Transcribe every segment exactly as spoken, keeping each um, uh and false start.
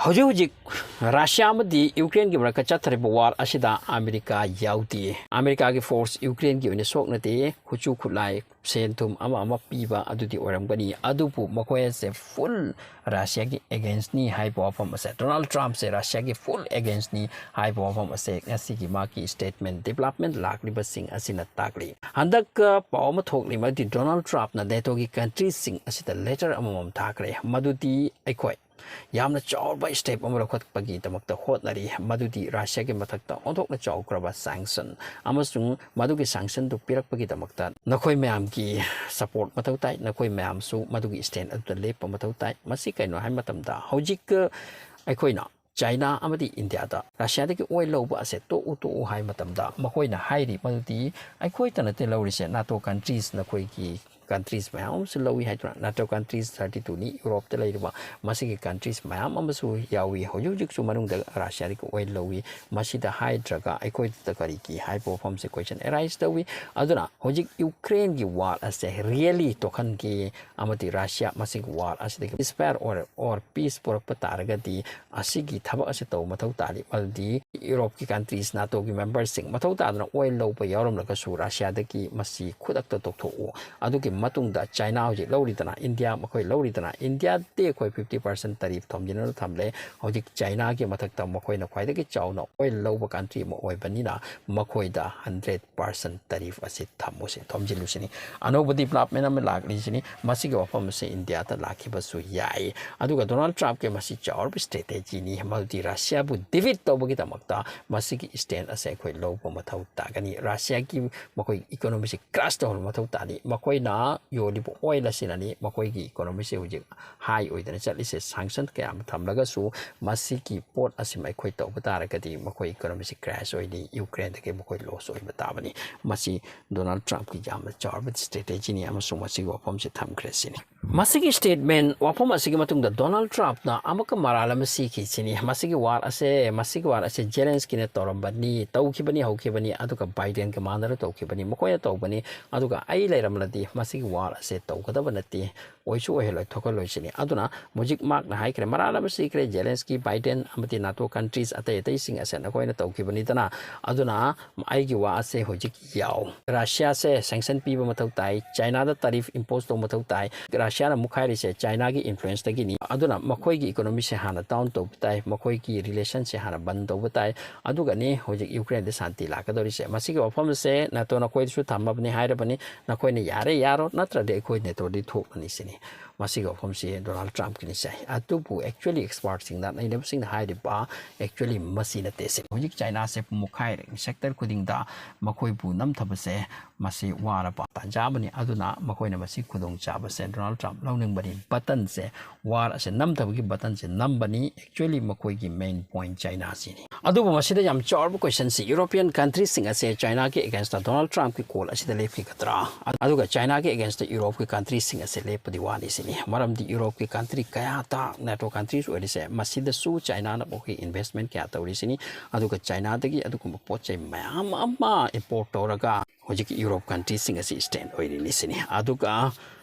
ꯍꯧꯖꯤꯛ ꯍꯧꯖꯤꯛ ꯔꯁꯤꯌꯥ ꯑꯃꯗꯤ ꯌꯨꯀ꯭ꯔꯦꯟꯒꯤ ꯃꯔꯛꯇ ꯆꯠꯊꯔꯤꯕ ꯋꯥꯔ ꯑꯁꯤꯗ ꯑꯃꯦꯔꯤꯀꯥ ꯌꯥꯎꯗꯦ꯫ ꯑꯃꯦꯔꯤꯀꯥꯒꯤ ꯐꯣꯔꯁ ꯌꯨꯀ꯭ꯔꯦꯟꯒꯤ ꯑꯣꯏꯅ ꯁꯣꯛꯅꯗꯦ꯫ ꯈꯨꯠꯁꯨ ꯈꯨꯠꯂꯥꯏ, ꯁꯦꯟ ꯊꯨꯝ ꯑꯃ ꯑꯃ ꯄꯤꯕ ꯑꯗꯨꯗꯤ ꯑꯣꯏꯔꯝꯒꯅꯤ, ꯑꯗꯨꯕꯨ ꯃꯈꯣꯏ ꯑꯁꯦ ꯐꯨꯜ ꯔꯁꯤꯌꯥꯒꯤ ꯑꯦꯒꯦꯟꯁꯅꯤ ꯍꯥꯏꯕ ꯋꯥꯐꯝ ꯑꯁꯦ, ꯗꯣꯅꯥꯜꯗ ꯇ꯭ꯔꯝꯞꯁꯦ ꯔꯁꯤꯌꯥꯒꯤ ꯐꯨꯜ ꯑꯦꯒꯦꯟꯁꯅꯤ ꯍꯥꯏꯕ ꯋꯥꯐꯝ ꯑꯁꯦ ꯉꯁꯤꯒꯤ ꯃꯥꯒꯤ ꯁ꯭ꯇꯦꯠꯃꯦꯟ, ꯗꯤꯕ꯭ꯂꯞꯃꯦꯟ ꯂꯥꯛꯂꯤꯕꯁꯤꯡ ꯑꯁꯤꯅ ꯇꯥꯛꯂꯤ꯫ ꯍꯟꯗꯛ ꯄꯥꯎ ꯑꯃ ꯊꯣꯛꯂꯤ, ꯃꯗꯨꯗꯤ ꯗꯣꯅꯥꯜꯗ ꯇ꯭ꯔꯝꯞꯅ ꯅꯦꯇꯣꯒꯤ ꯀꯟꯇ꯭ꯔꯤꯁꯤꯡ ꯑꯁꯤꯗ ꯂꯦꯇꯔ ꯑꯃꯃꯝ ꯊꯥꯈ꯭ꯔꯦ, ꯃꯗꯨꯗꯤ ꯑꯩꯈꯣꯏ ꯌꯥꯝꯅ ꯆꯥꯎꯔꯕ ꯁ꯭ꯇꯦꯞ ꯑꯃ ꯂꯧꯈꯠꯄꯒꯤꯗꯃꯛꯇ ꯍꯣꯠꯅꯔꯤ, ꯃꯗꯨꯗꯤ ꯔꯁꯤꯌꯥꯒꯤ ꯃꯊꯛꯇ ꯑꯣꯟꯊꯣꯛꯅ ꯆꯥꯎꯈ꯭ꯔꯕ ꯁꯦꯡꯁꯟ ꯑꯃꯁꯨꯡ ꯃꯗꯨꯒꯤ ꯁꯦꯡꯁꯟꯗꯨ ꯄꯤꯔꯛꯄꯒꯤꯗꯃꯛꯇ ꯅꯈꯣꯏ ꯃꯌꯥꯝꯒꯤ ꯁꯄꯣꯔꯠ ꯃꯊꯧ ꯇꯥꯏ, ꯅꯈꯣꯏ ꯃꯌꯥꯝꯁꯨ ꯃꯗꯨꯒꯤ ꯁ꯭ꯇꯦꯟ ꯑꯗꯨꯗ ꯂꯦꯞꯄ ꯃꯊꯧ ꯇꯥꯏ꯫ ꯃꯁꯤ ꯀꯩꯅꯣ ꯍꯥꯏꯕ ꯃꯇꯝꯗ, ꯍꯧꯖꯤꯛ ꯑꯩꯈꯣꯏꯅ ꯆꯥꯏꯅꯥ ꯑꯃꯗꯤ ꯏꯟꯗꯤꯌꯥꯗ ꯔꯁꯤꯌꯥꯗꯒꯤ ꯑꯣꯏꯜ ꯂꯧꯕ ꯑꯁꯦ ꯇꯣꯛꯎ, ꯇꯣꯛꯎ ꯍꯥꯏꯕ ꯃꯇꯝꯗ, ꯃꯈꯣꯏꯅ ꯍꯥꯏꯔꯤ ꯃꯗꯨꯗꯤ ꯑꯩꯈꯣꯏꯇ ꯅꯠꯇꯦ ꯂꯧꯔꯤꯁꯦ, ꯅꯥꯇꯣ ꯀꯟꯇ꯭ꯔꯤꯁ, ꯅꯈꯣꯏꯒꯤ ꯀꯟꯇ꯭ꯔꯤꯁ ꯃꯌꯥꯝ ꯑꯃꯁꯨ ꯂꯧꯏ ꯍꯥꯏꯗꯨꯅ, ꯅꯥꯇꯣ ꯀꯟꯇ꯭ꯔꯤꯁ ꯊꯥꯔꯇꯤ ꯇꯨꯅꯤ, ꯌꯨꯔꯣꯞꯇ ꯂꯩꯔꯤꯕ ꯃꯁꯤꯒꯤ ꯀꯟꯇ꯭ꯔꯤꯁ ꯃꯌꯥꯝ ꯑꯃꯁꯨ ꯌꯥꯎꯏ꯫ ꯍꯧꯖꯤꯛ ꯍꯧꯖꯤꯛꯁꯨ ꯃꯅꯨꯡꯗ ꯔꯁꯤꯌꯥꯗꯒꯤ ꯑꯣꯏꯜ ꯂꯧꯏ꯫ ꯃꯁꯤꯗ ꯍꯥꯏꯗ꯭ꯔꯒ ꯑꯩꯈꯣꯏꯗ ꯀꯔꯤꯒꯤ ꯍꯥꯏꯕ ꯋꯥꯐꯝꯁꯦ ꯀꯣꯏꯁꯟ ꯑꯦꯔꯥꯏꯁ ꯇꯧꯏ꯫ ꯑꯗꯨꯅ ꯍꯧꯖꯤꯛ ꯌꯨꯀ꯭ꯔꯦꯟꯒꯤ ꯋꯥꯔ ꯑꯁꯦ ꯔꯤꯌꯦꯂꯤ ꯇꯣꯛꯍꯟꯒꯦ ꯑꯃꯗꯤ ꯔꯁꯤꯌꯥ ꯃꯁꯤꯒꯤ ꯋꯥꯔ ꯑꯁꯤꯗꯒꯤ ꯁꯤꯁꯐꯥꯌꯔ ꯑꯣꯔ, ꯑꯣꯔ ꯄꯤꯁ ꯄꯨꯔꯛꯄ ꯇꯥꯔꯒꯗꯤ, ꯑꯁꯤꯒꯤ ꯊꯕꯛ ꯑꯁꯤ ꯇꯧꯕ ꯃꯊꯧ ꯇꯥꯔꯤ꯫ ꯃꯗꯨꯗꯤ ꯌꯨꯔꯣꯞꯀꯤ ꯀꯟꯇ꯭ꯔꯤꯁ, ꯅꯥꯇꯣꯒꯤ ꯃꯦꯝꯕꯔꯁꯤꯡ ꯃꯊꯧ ꯇꯥꯗꯅ ꯑꯣꯏꯜ ꯂꯧꯕ ꯌꯥꯎꯔꯝꯂꯒꯁꯨ ꯔꯁꯤꯌꯥꯗꯒꯤ ꯃꯁꯤ ꯈꯨꯗꯛꯇ ꯇꯣꯛꯊꯣꯛꯎ꯫ ꯑꯗꯨꯒꯤ ꯃꯇꯨꯡꯗ ꯆꯥꯏꯅꯥ ꯍꯧꯖꯤꯛ ꯂꯧꯔꯤꯗꯅ, ꯏꯟꯗꯤꯌꯥ ꯃꯈꯣꯏ ꯂꯧꯔꯤꯗꯅ, ꯏꯟꯗꯤꯌꯥꯗꯤ ꯑꯩꯈꯣꯏ ꯐꯤꯐꯇꯤ ꯄꯥꯔꯁꯦꯟ ꯇꯔꯤꯐ ꯊꯝꯖꯤꯟꯗꯨꯅ ꯊꯝꯂꯦ꯫ ꯍꯧꯖꯤꯛ ꯆꯥꯏꯅꯥꯒꯤ ꯃꯊꯛꯇ ꯃꯈꯣꯏꯅ ꯈ꯭ꯋꯥꯏꯗꯒꯤ ꯆꯥꯎꯅ ꯑꯣꯏꯜ ꯂꯧꯕ ꯀꯟꯇ꯭ꯔꯤ ꯑꯃ ꯑꯣꯏꯕꯅꯤꯅ, ꯃꯈꯣꯏꯗ ꯍꯟꯗ꯭ꯔꯦꯠ ꯄꯥꯔꯁꯦꯟ ꯇꯔꯤꯐ ꯑꯁꯤ ꯊꯝꯃꯨꯁꯤ, ꯊꯝꯖꯤꯜꯂꯨꯁꯤꯅꯤ꯫ ꯑꯅꯧꯕ ꯗꯤꯕ꯭ꯂꯞꯃꯦꯟ ꯑꯃ ꯂꯥꯛꯂꯤꯁꯤꯅꯤ꯫ ꯃꯁꯤꯒꯤ ꯋꯥꯐꯝ ꯑꯁꯤ ꯏꯟꯗꯤꯌꯥꯗ ꯂꯥꯛꯈꯤꯕꯁꯨ ꯌꯥꯏ꯫ ꯑꯗꯨꯒ ꯗꯣꯅꯥꯜꯗ ꯇ꯭ꯔꯝꯞꯀꯤ ꯃꯁꯤ ꯆꯥꯎꯔꯕ ꯁ꯭ꯇ꯭ꯔꯦꯇꯦꯖꯤꯅꯤ, ꯃꯗꯨꯗꯤ ꯔꯁꯤꯌꯥꯕꯨ ꯗꯤꯐꯤꯠ ꯇꯧꯕꯒꯤꯗꯃꯛꯇ ꯃꯁꯤꯒꯤ ꯁ꯭ꯇꯦꯟ ꯑꯁꯦ ꯑꯩꯈꯣꯏ ꯂꯧꯕ ꯃꯊꯧ ꯇꯥꯒꯅꯤ꯫ ꯔꯁꯤꯌꯥꯒꯤ ꯃꯈꯣꯏ ꯏꯀꯣꯅꯣꯃꯤꯁꯤ ꯀ꯭ꯔꯥꯁ ꯇꯧꯍꯟꯕ ꯃꯊꯧ ꯇꯥꯅꯤ꯫ ꯃꯈꯣꯏꯅ ꯌꯣꯜꯂꯤꯕ ꯑꯣꯏꯜ ꯑꯁꯤꯅꯅꯤ ꯃꯈꯣꯏꯒꯤ ꯏꯀꯣꯅꯣꯃꯤꯁꯤ ꯍꯧꯖꯤꯛ ꯍꯥꯏ ꯑꯣꯏꯗꯅ ꯆꯠꯂꯤꯁꯦ꯫ ꯁꯦꯡꯁꯟ ꯀꯌꯥ ꯑꯃ ꯊꯝꯂꯒꯁꯨ ꯃꯁꯤꯒꯤ ꯄꯣꯠ ꯑꯁꯤꯃ ꯑꯩꯈꯣꯏ ꯇꯧꯕ ꯇꯥꯔꯒꯗꯤ ꯃꯈꯣꯏ ꯏꯀꯣꯅꯣꯃꯤꯁꯤ ꯀ꯭ꯔꯥꯁ ꯑꯣꯏꯅꯤ, ꯌꯨꯀ꯭ꯔꯦꯟꯗꯒꯤ ꯃꯈꯣꯏ ꯂꯣꯁ ꯑꯣꯏꯕ ꯇꯥꯕꯅꯤ꯫ ꯃꯁꯤ ꯗꯣꯅꯥꯜꯗ ꯇ꯭ꯔꯝꯞꯀꯤ ꯌꯥꯝꯅ ꯆꯥꯎꯔꯕ ꯁ꯭ꯇ꯭ꯔꯦꯇꯦꯖꯤꯅꯤ ꯑꯃꯁꯨꯡ ꯃꯁꯤꯒꯤ ꯋꯥꯐꯝꯁꯤ ꯊꯝꯈ꯭ꯔꯦ ꯁꯤꯅꯤ꯫ ꯃꯁꯤꯒꯤ statement ꯋꯥꯐꯝ ꯑꯁꯤꯒꯤ ꯃꯇꯨꯡꯗ ꯗꯣꯅꯥꯜꯗ ꯇ꯭ꯔꯝꯞꯅ ꯑꯃꯨꯛꯀ ꯃꯔꯥꯜ ꯑꯃ ꯁꯤꯈꯤꯁꯤꯅꯤ꯫ ꯃꯁꯤꯒꯤ ꯋꯥꯔ ꯑꯁꯦ, ꯃꯁꯤꯒꯤ ꯋꯥꯔ ꯑꯁꯦ ꯖꯦꯂꯦꯟꯁꯀꯤꯅ ꯇꯧꯔꯝꯕꯅꯤ, ꯇꯧꯈꯤꯕꯅꯤ, ꯍꯧꯈꯤꯕꯅꯤ, ꯑꯗꯨꯒ ꯕꯥꯏꯗꯦꯟꯒ ꯃꯥꯟꯅꯔ ꯇꯧꯈꯤꯕꯅꯤ, ꯃꯈꯣꯏꯅ ꯇꯧꯕꯅꯤ, ꯑꯗꯨꯒ ꯑꯩ ꯂꯩꯔꯝꯂꯗꯤ ꯃꯁꯤꯒꯤ ꯋꯥꯔ ꯑꯁꯦ ꯇꯧꯒꯗꯕ ꯅꯠꯇꯦ, ꯑꯣꯏꯁꯨ ꯑꯣꯏꯍꯜꯂꯣꯏ, ꯊꯣꯛꯍꯜꯂꯣꯏ ꯁꯤꯅꯤ꯫ ꯑꯗꯨꯅ ꯍꯧꯖꯤꯛ ꯃꯍꯥꯛꯅ ꯍꯥꯏꯈ꯭ꯔꯦ, ꯃꯔꯥꯜ ꯑꯃ ꯁꯤꯈ꯭ꯔꯦ, ꯖꯦꯂꯦꯟꯁꯀꯤ, ꯕꯥꯏꯗꯦꯟ ꯑꯃꯗꯤ ꯅꯥꯇꯣ countries ꯑꯇꯩ ꯑꯇꯩꯁꯤꯡ ꯑꯁꯦ ꯅꯈꯣꯏꯅ ꯇꯧꯈꯤꯕꯅꯤꯗꯅ, ꯑꯗꯨꯅ ꯑꯩꯒꯤ ꯋꯥ ꯑꯁꯦ ꯍꯧꯖꯤꯛ ꯌꯥꯎ꯫ ꯔꯁꯤꯌꯥꯁꯦ sanction ꯄꯤꯕ ꯃꯊꯧ ꯇꯥꯏ, ꯆꯥꯏꯅꯥꯗ tariff impose ꯇꯧꯕ ꯃꯊꯧ ꯇꯥꯏ, ꯔꯁꯤꯌꯥꯅ ꯃꯨꯛꯈꯥꯏꯔꯤꯁꯦ ꯆꯥꯏꯅꯥꯒꯤ influenceꯇꯒꯤꯅꯤ, ꯑꯗꯨꯅ ꯃꯈꯣꯏꯒꯤ economyꯁꯦ ꯍꯥꯟꯅ down ꯇꯧꯕ ꯇꯥꯏ, ꯃꯈꯣꯏꯒꯤ relationꯁꯦ ꯍꯥꯟꯅ ꯕꯟ ꯇꯧꯕ ꯇꯥꯏ, ꯑꯗꯨꯒꯅꯤ ꯍꯧꯖꯤꯛ ꯌꯨꯀ꯭ꯔꯦꯟꯗ ꯁꯥꯟꯇꯤ ꯂꯥꯛꯀꯗꯧꯔꯤꯁꯦ꯫ ꯃꯁꯤꯒꯤ ꯋꯥꯐꯝꯁꯦ ꯅꯥꯇꯣ ꯅꯈꯣꯏꯗꯁꯨ ꯊꯝꯃꯕꯅꯤ, ꯍꯥꯏꯔꯕꯅꯤ, ꯅꯈꯣꯏꯅ ꯌꯥꯔꯦ ꯌꯥꯔꯣ, ꯅꯠꯇ꯭ꯔꯗꯤ ꯑꯩꯈꯣꯏ ꯅꯦꯇꯣꯗꯤ ꯊꯣꯛꯂꯅꯤ ꯁꯤꯅꯤ꯫ ꯃꯁꯤꯒꯤ ꯋꯥꯐꯝꯁꯤ ꯗꯣꯅꯥꯜꯗ ꯇ꯭ꯔꯝꯞꯀꯤꯅꯤ ꯁꯥꯏ꯫ ꯑꯗꯨꯕꯨ actually expertꯁꯤꯡꯅ, ꯅꯩꯅꯕꯁꯤꯡꯅ ꯍꯥꯏꯔꯤꯕ actually ꯃꯁꯤ ꯅꯠꯇꯦ ꯁꯤꯅꯤ꯫ ꯍꯧꯖꯤꯛ ꯆꯥꯏꯅꯥꯁꯦ ꯃꯨꯛꯈꯥꯏꯔꯦ, sector ꯈꯨꯗꯤꯡꯗ ꯃꯈꯣꯏꯕꯨ ꯅꯝꯊꯕꯁꯦ ꯃꯁꯤ ꯋꯥꯔꯕ ꯇꯥꯟꯖꯥ ꯑꯃꯅꯤ꯫ ꯑꯗꯨꯅ ꯃꯈꯣꯏꯅ ꯃꯁꯤ ꯈꯨꯗꯣꯡꯆꯥꯕꯁꯦ ꯗꯣꯅꯥꯜꯗ ꯇ꯭ꯔꯝꯞ ꯂꯧꯅꯤꯡꯕꯅꯤ꯫ Buttonꯁꯦ, ꯋꯥꯔ ꯑꯁꯦ ꯅꯝꯊꯕꯒꯤ buttonꯁꯦ ꯅꯝꯕꯅꯤ꯫ Actually ꯃꯈꯣꯏꯒꯤ main point ꯆꯥꯏꯅꯥꯁꯤꯅꯤ꯫ ꯑꯗꯨꯕꯨ ꯃꯁꯤꯗ ꯌꯥꯝ ꯆꯥꯎꯔꯕ questionꯁꯤ, European countryꯁꯤꯡ ꯑꯁꯦ ꯆꯥꯏꯅꯥꯒꯤ againstꯇ ꯗꯣꯅꯥꯜꯗ ꯇ꯭ꯔꯝꯞꯀꯤ call ꯑꯁꯤꯗ ꯂꯦꯞꯈꯤꯒꯗ꯭ꯔꯥ? ꯑꯗꯨꯒ ꯆꯥꯏꯅꯥꯒꯤ againstꯇ ꯌꯨꯔꯣꯞꯀꯤ countryꯁꯤꯡ ꯑꯁꯦ ꯂꯦꯞꯄꯗꯤ ꯋꯥꯅꯤ ꯁꯤꯅꯤ꯫ ꯃꯔꯝꯗꯤ ꯌꯨꯔꯣꯞꯀꯤ country ꯀꯌꯥꯇ, NATO countries ꯑꯣꯏꯔꯤꯁꯦ, ꯃꯁꯤꯗꯁꯨ ꯆꯥꯏꯅꯥꯅ ꯃꯈꯣꯏ investment ꯀꯌꯥ ꯇꯧꯔꯤꯁꯤꯅꯤ꯫ ꯑꯗꯨꯒ ꯆꯥꯏꯅꯥꯗꯒꯤ ꯑꯗꯨꯒꯨꯝꯕ ꯄꯣꯠ ꯆꯩ ꯃꯌꯥꯝ ꯑꯃ import ꯇꯧꯔꯒ ꯍꯧꯖꯤꯛꯀꯤ ꯌꯨꯔꯣꯞ countryꯁꯤꯡ ꯑꯁꯤ stand ꯑꯣꯏꯔꯤꯅꯤ ꯁꯤꯅꯤ꯫ ꯑꯗꯨꯒ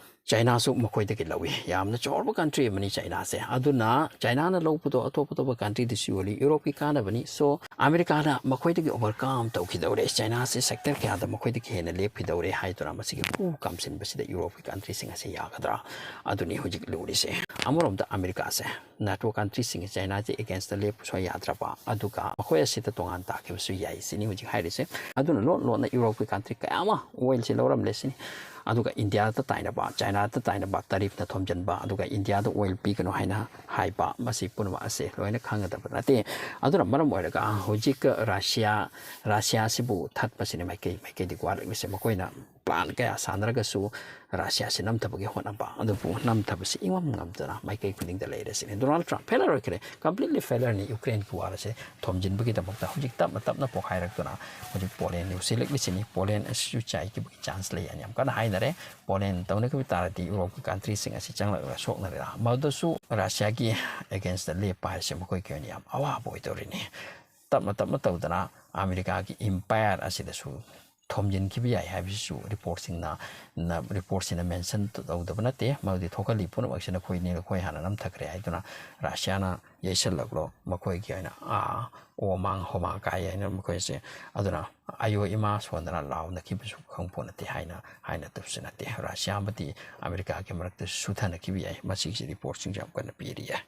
ꯆꯥꯏꯅꯥꯁꯨ ꯃꯈꯣꯏꯗꯒꯤ ꯂꯧꯏ꯫ ꯌꯥꯝꯅ ꯆꯥꯎꯔꯕ country ꯑꯃꯅꯤ ꯆꯥꯏꯅꯥꯁꯦ꯫ ꯑꯗꯨꯅ ꯆꯥꯏꯅꯥꯅ ꯂꯧꯕꯗꯣ ꯑꯇꯣꯞ ꯑꯇꯣꯞꯄ countryꯗꯁꯨ ꯌꯣꯜꯂꯤ, ꯌꯨꯔꯣꯞꯀꯤ ꯀꯥꯟꯅꯕꯅꯤ꯫ So ꯑꯃꯦꯔꯤꯀꯥꯅ ꯃꯈꯣꯏꯗꯒꯤ overcome ꯇꯧꯈꯤꯗꯧꯔꯦ꯫ ꯆꯥꯏꯅꯥꯁꯦ sector ꯀꯌꯥꯗ ꯃꯈꯣꯏꯗꯒꯤ ꯍꯦꯟꯅ ꯂꯦꯞꯈꯤꯗꯧꯔꯦ ꯍꯥꯏꯗꯨꯅ ꯃꯁꯤꯒꯤ ꯈꯨ ꯀꯥꯝꯁꯤꯟꯕꯁꯤꯗ ꯌꯨꯔꯣꯞꯀꯤ countryꯁꯤꯡ ꯑꯁꯦ ꯌꯥꯒꯗ꯭ꯔꯥ? ꯑꯗꯨꯅꯤ ꯍꯧꯖꯤꯛ ꯂꯨꯔꯤꯁꯦ꯫ ꯑꯃꯔꯣꯝꯗ ꯑꯃꯦꯔꯤꯀꯥꯁꯦ, NATO countryꯁꯤꯡꯒꯤ ꯆꯥꯏꯅꯥꯁꯦ againstꯇ ꯂꯦꯞꯄꯁꯨ ꯌꯥꯗ꯭ꯔꯕ, ꯑꯗꯨꯒ ꯃꯈꯣꯏ ꯑꯁꯤꯗ ꯇꯣꯉꯥꯟ ꯇꯥꯈꯤꯕꯁꯨ ꯌꯥꯏ ꯁꯤꯅꯤ ꯍꯧꯖꯤꯛ ꯍꯥꯏꯔꯤꯁꯦ꯫ ꯑꯗꯨꯅ ꯂꯣꯟ ꯂꯣꯟꯅ ꯌꯨꯔꯣꯞꯀꯤ country ꯀꯌꯥ ꯑꯃ oilꯁꯦ ꯂꯧꯔꯝꯂꯦ ꯁꯤꯅꯤ꯫ ꯑꯗꯨꯒ ꯏꯟꯗꯤꯌꯥꯗ ꯇꯥꯏꯅꯕ, ꯆꯥꯏꯅꯥꯗ ꯇꯥꯏꯅꯕ, tariffꯅ ꯊꯣꯝꯖꯤꯟꯕ, ꯑꯗꯨꯒ ꯏꯟꯗꯤꯌꯥꯗ oil ꯄꯤꯒꯅꯨ ꯍꯥꯏꯅ ꯍꯥꯏꯕ, ꯃꯁꯤ ꯄꯨꯝꯅꯃꯛ ꯑꯁꯦ ꯂꯣꯏꯅ ꯈꯪꯒꯗꯕ ꯅꯠꯇꯦ꯫ ꯑꯗꯨꯅ ꯃꯔꯝ ꯑꯣꯏꯔꯒ ꯍꯧꯖꯤꯛ ꯔꯁꯤꯌꯥ, ꯔꯁꯤꯌꯥꯁꯤꯕꯨ ꯊꯠꯄꯁꯤꯅꯤ ꯃꯥꯏꯀꯩ ꯃꯥꯏꯀꯩꯗꯒꯤ ꯋꯥꯔꯛꯂꯤꯁꯦ꯫ ꯃꯈꯣꯏꯅ ꯄꯥꯟ ꯀꯌꯥ ꯁꯥꯟꯅꯔꯒꯁꯨ ꯔꯁꯤꯌꯥꯁꯤ ꯅꯝꯊꯕꯒꯤ ꯍꯣꯠꯅꯕ ꯑꯗꯨꯕꯨ ꯅꯝꯊꯕꯁꯤ ꯏꯉꯝ ꯉꯝꯗꯅ ꯃꯥꯏꯀꯩ ꯈꯨꯗꯤꯡꯗ ꯂꯩꯔꯦ ꯁꯤꯅꯤ꯫ ꯗꯣꯅꯥꯜꯗ ꯇ꯭ꯔꯝꯞ failure ꯑꯣꯏꯈ꯭ꯔꯦ, completely failure ꯅꯤ ꯌꯨꯀ꯭ꯔꯦꯟꯒꯤ war ꯑꯁꯦ ꯊꯣꯝꯖꯤꯟꯕꯒꯤꯗꯃꯛꯇ꯫ ꯍꯧꯖꯤꯛ ꯇꯞꯅ ꯇꯞꯅ ꯄꯣꯈꯥꯏꯔꯛꯇꯨꯅ ꯍꯧꯖꯤꯛ ꯄꯣꯂꯦꯟ ꯌꯧꯁꯤꯜꯂꯛꯂꯤꯁꯤꯅꯤ꯫ ꯄꯣꯂꯦꯟ ꯑꯁꯤꯁꯨ ꯆꯥꯏꯈꯤꯕꯒꯤ chance ꯂꯩ ꯍꯥꯏꯅ ꯌꯥꯝ ꯀꯟꯅ ꯍꯥꯏꯅꯔꯦ꯫ ꯄꯣꯂꯦꯟ ꯇꯧꯅꯈꯤꯕ ꯇꯥꯔꯗꯤ ꯌꯨꯔꯣꯞꯀꯤ country ꯁꯤꯡ ꯑꯁꯤ ꯆꯪꯂꯛꯂꯒ ꯁꯣꯛꯅꯔꯤꯔꯥ? ꯃꯗꯨꯁꯨ ꯔꯁꯤꯌꯥꯒꯤ against ꯇ ꯂꯦꯞꯄ ꯍꯥꯏꯁꯦ ꯃꯈꯣꯏꯒꯤ ꯑꯣꯏꯅ ꯌꯥꯝ ꯑꯋꯥꯕ ꯑꯣꯏꯗꯧꯔꯤꯅꯤ꯫ ꯇꯞꯅ ꯇꯞꯅ ꯇꯧꯗꯅ ꯑꯃꯦꯔꯤꯀꯥꯒꯤ empire ꯑꯁꯤꯗꯁꯨ ꯊꯣꯝꯖꯤꯟꯈꯤꯕ ꯌꯥꯏ ꯍꯥꯏꯕꯁꯤꯁꯨ report ꯁꯤꯡꯅ, ꯅ-, report ꯁꯤꯅ mention ꯇꯧꯗꯕ ꯅꯠꯇꯦ꯫ ꯃꯗꯨꯗꯤ ꯊꯣꯛꯍꯜꯂꯤ ꯄꯨꯝꯅꯃꯛꯁꯤꯅ ꯑꯩꯈꯣꯏꯅꯤ, ꯑꯩꯈꯣꯏ ꯍꯥꯟꯅ ꯅꯝꯊꯈ꯭ꯔꯦ ꯍꯥꯏꯗꯨꯅ ꯔꯁꯤꯌꯥꯅ ꯌꯩꯁꯜꯂꯛꯂꯣ, ꯃꯈꯣꯏꯒꯤ ꯑꯣꯏꯅ, ꯑꯥ, ꯑꯣ ꯃꯥꯡ ꯍꯣꯃꯥꯡ ꯀꯥꯏ ꯍꯥꯏꯅ ꯃꯈꯣꯏꯁꯦ꯫ ꯑꯗꯨꯅ ꯑꯌꯣ ꯏꯃꯥ ꯁꯣꯟꯗꯅ ꯂꯥꯎꯅꯈꯤꯕꯁꯨ ꯈꯪꯄꯣꯠ ꯅꯠꯇꯦ ꯍꯥꯏꯅ, ꯍꯥꯏꯅ ꯇꯧꯕꯁꯨ ꯅꯠꯇꯦ꯫ ꯔꯁꯤꯌꯥ ꯑꯃꯗꯤ ꯑꯃꯦꯔꯤꯀꯥꯒꯤ ꯃꯔꯛꯇ ꯁꯨꯊꯅꯈꯤꯕ ꯌꯥꯏ꯫ ꯃꯁꯤꯒꯤꯁꯤ report ꯁꯤꯡꯁꯨ ꯌꯥꯝ ꯀꯟꯅ ꯄꯤꯔꯤ ꯌꯥꯏ꯫